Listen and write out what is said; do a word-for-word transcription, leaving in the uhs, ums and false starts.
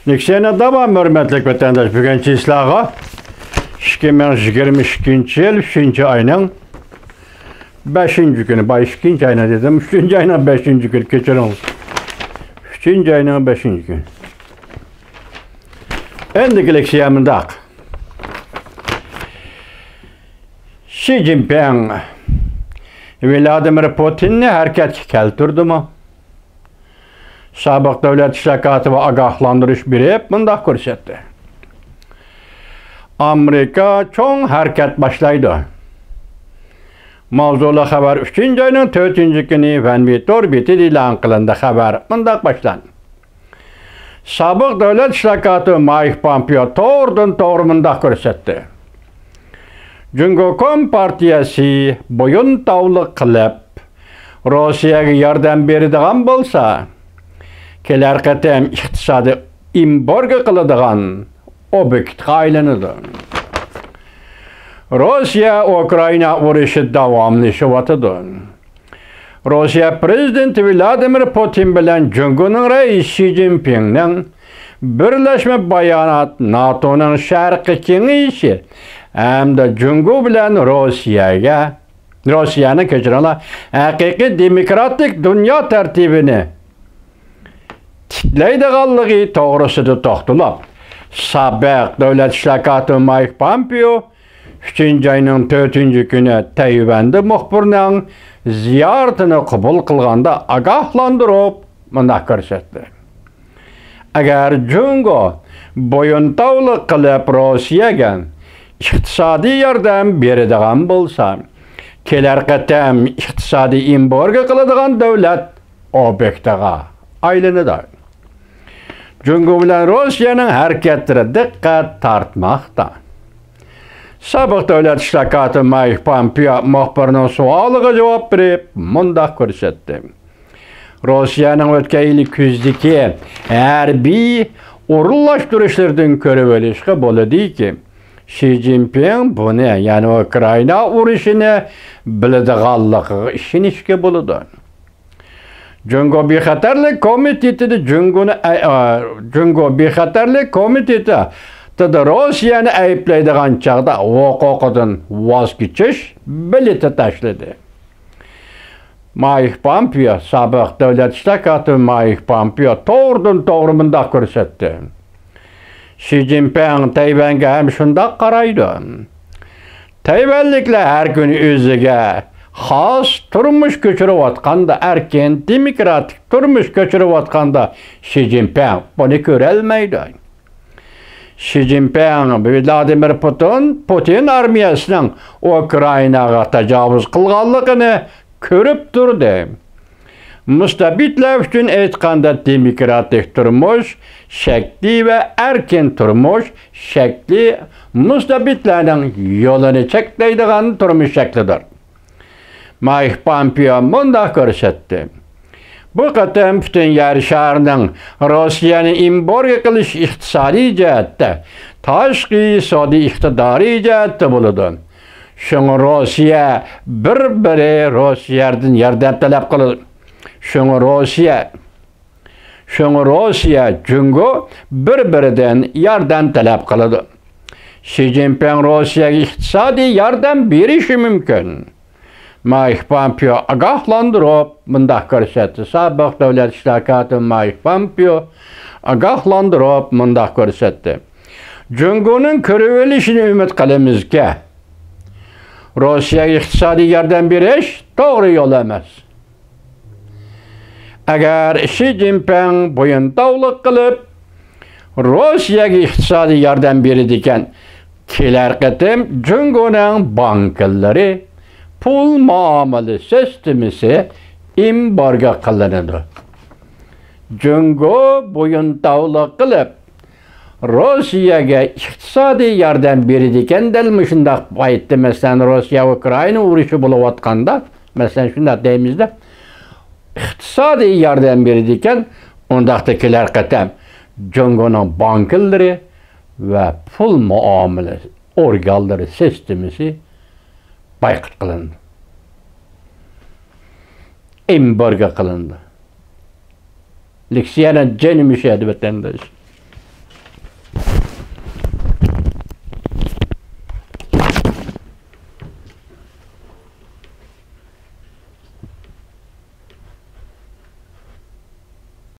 نېكسىيەنى داۋام، ھۆرمەتلىك ۋەتەنداش، بۈگۈن چىسلاغا ئىككى مىڭ يىگىرمە ئىككىنچى يىل ئۈچىنچى ئاينىڭ بەشىنچى كۈنى، بايا ئىككىنچى ئاينىڭ دېدىم، ئۈچىنچى ئاينىڭ بەشىنچى كۈنى، كەچۈرۈڭ. ئۈچىنچى ئاينىڭ بەشىنچى كۈنى. ئەمدىكى لېكسىيە مۇنداق. شى جىنپىڭ ۋلادىمىر پۇتىننى ھەرىكەتكە كەلتۈردىمۇ؟ سابىق دۆلەت ئىشلار كاتىپى ئاگاھلاندۇرۇش بېرىپ مۇنداق كۆرسەتتى. ئامېرىكا چوڭ ھەرىكەت باشلايدۇ. ماۋزۇلۇق خەۋەر ئۈچىنچى ئاينىڭ تۆتىنچى كۈنى ۋەنۋېيتور بېتىدە ئېلان قىلىندى. خەۋەر مۇنداق باشلاندى. سابىق دۆلەت ئىشلار كاتىپى مايك پامپېئو توغرىدىن توغرا مۇنداق كۆرسەتتى. جۇڭگو كومپارتىيەسى بويۇنتاۋلىق قىلىپ، روسىيەگە ياردەم بېرىدىغان بولسا، كېلەر قېتىم ئىقتىسادىي ئېمبارگو قىلىدىغان ئوبيېكتقا ئايلىنىدۇ. روسىيە ئۇكرائىنا ئۇرۇشى داۋاملىشىۋاتىدۇ. روسىيە پىرېزىدېنتى ۋلادىمىر پۇتىن بىلەن جۇڭگونىڭ رەئىسى شى جىنپىڭنىڭ بىرلەشمە بايانات ناتونىڭ شەرقىي كېڭىشى ھەمدە جۇڭگو بىلەن روسىيەگە، روسىيەنىڭ، كەچۈرۈڭلار، ھەقىقىي دېموكراتىك دۇنيا تەرتىپىنى تىكلەيدىغانلىقى توغرىسىدا توختىلىپ، سابىق دۆلەت ئىشلار كاتىپى مايك پامپېئو ئۈچىنچى ئاينىڭ تۆتىنچى كۈنى تەيۋەندە مۇخبىرنىڭ زىيارىتىنى قوبۇل قىلغاندا ئاگاھلاندۇرۇپ مۇنداق كۆرسەتتى. ئەگەر جۇڭگو بويۇنتاۋلىق قىلىپ روسىيەگە ئىقتىسادىي ياردەم بېرىدىغان بولسا، كېلەر قېتىم ئىقتىسادىي ئېمبارگو قىلىدىغان دۆلەت ئوبيېكتىغا ئايلىنىدۇ. جۇڭگو بىلەن روسىيەنىڭ ھەرىكەتلىرى دىققەت تارتماقتا. سابىق دۆلەت ئىشلار كاتىپى مايك پامپېئو مۇخبىرنىڭ سوئالىغا جاۋاب بېرىپ مۇنداق كۆرسەتتى. روسىيەنىڭ ئۆتكەن يىلى كۈزدىكى ھەربىي ئورۇنلاشتۇرۇشلىرىدىن كۆرۈۋېلىشقا بولىدۇكى، شى جىنپىڭ بۇنى، يەنى ئۇكرائىنا ئۇرۇشىنى بىلىدىغانلىقىغا ئىشىنىشكە بولىدۇ. جۇڭگو بىخەتەرلىك كومىتېتىدا جۇڭگونى ئەي-، ئا، جۇڭگو بىخەتەرلىك كومىتېتىدا روسىيەنى ئەيىبلەيدىغان چاغدا ھوقۇقىدىن ۋاز كېچىش بېلىتى تاشلىدى. مايك پامپېئو، سابىق دۆلەت ئىشلار كاتىپى مايك پامپېئو توغرىدىن توغرا مۇنداق كۆرسەتتى. شى جىنپىڭ تەيۋەنگە ھەم شۇنداق قارايدۇ. تەيۋەنلىكلەر ھەر كۈنى ئۆزىگە خاس تۇرمۇش كۆچۈرۈۋاتقاندا، ئەركىن دېموكراتىك تۇرمۇش كۆچۈرۈۋاتقاندا، شى جىنپىڭ بۇنى كۆرەلمەيدۇ. شى جىنپىڭ ۋلادىمىر پۇتىن، پۇتىن ئارمىيەسىنىڭ ئۇكرائىناغا تاجاۋۇز قىلغانلىقىنى كۆرۈپ تۇردى. مۇستەبىتلەر ئۈچۈن ئېيتقاندا، دېموكراتىك تۇرمۇش شەكلى ۋە ئەركىن تۇرمۇش شەكلى مۇستەبىتلەرنىڭ يولىنى چەكلەيدىغان تۇرمۇش شەكلىدۇر. مايك پامپېئو مۇنداق كۆرسەتتى. بۇ قېتىم پۈتۈن يەر شارىنىڭ روسىيەنى ئېمبارگو قىلىش ئىقتىسادىي جەھەتتە، تاشقى سودا ئىقتىدارى جەھەتتە بولىدۇ. شۇڭا روسىيە بىر-بىرى روسىيەدىن ياردەم تەلەپ قىلىدۇ. شۇڭا روسىيە، شۇڭا روسىيە، جۇڭگو بىر-بىرىدىن ياردەم تەلەپ قىلىدۇ. شى جىنپىڭ روسىيەگە ئىقتىسادىي ياردەم بېرىشى مۇمكىن. مايك پامپېئو ئاگاھلاندۇرۇپ مۇنداق كۆرسەتتى. سابىق دۆلەت ئىشلار كاتىپى مايك پامپېئو ئاگاھلاندۇرۇپ مۇنداق كۆرسەتتى. جۇڭگونىڭ كۆرۈۋېلىشىنى ئۈمىد قىلىمىزكى، روسىيەگە ئىقتىسادىي ياردەم بېرىش توغرا يول ئەمەس. ئەگەر شى جىنپىڭ بويۇنتاۋلىق قىلىپ، روسىيەگە ئىقتىسادىي ياردەم بېرىدىكەن، كېلەر قېتىم جۇڭگونىڭ بانكىلىرى، پۇل مۇئامىلە سىستېمىسى ئېمبارگو قىلىنىدۇ. جۇڭگو بويۇنتاۋلىق قىلىپ، روسىيەگە ئىقتىسادىي ياردەم بېرىدىكەن، دەل مۇشۇنداق پايتتا، مەسىلەن، روسىيە ئۇكرائىنا ئۇرۇشى بولۇۋاتقاندا، مەسىلەن، شۇنداق دەيمىزدە، ئىقتىسادىي ياردەم بېرىدىكەن، ئۇنداقتا كېلەر قېتىم جۇڭگونىڭ بانكىلىرى ۋە پۇل مۇئامىلە ئورگانلىرى سىستېمىسى بايقۇت قىلىنىدۇ. ئېمبارگو قىلىنىدۇ. لېكسىيەنىڭ جېنى مۇشۇ يەردە، ۋەتەنداش.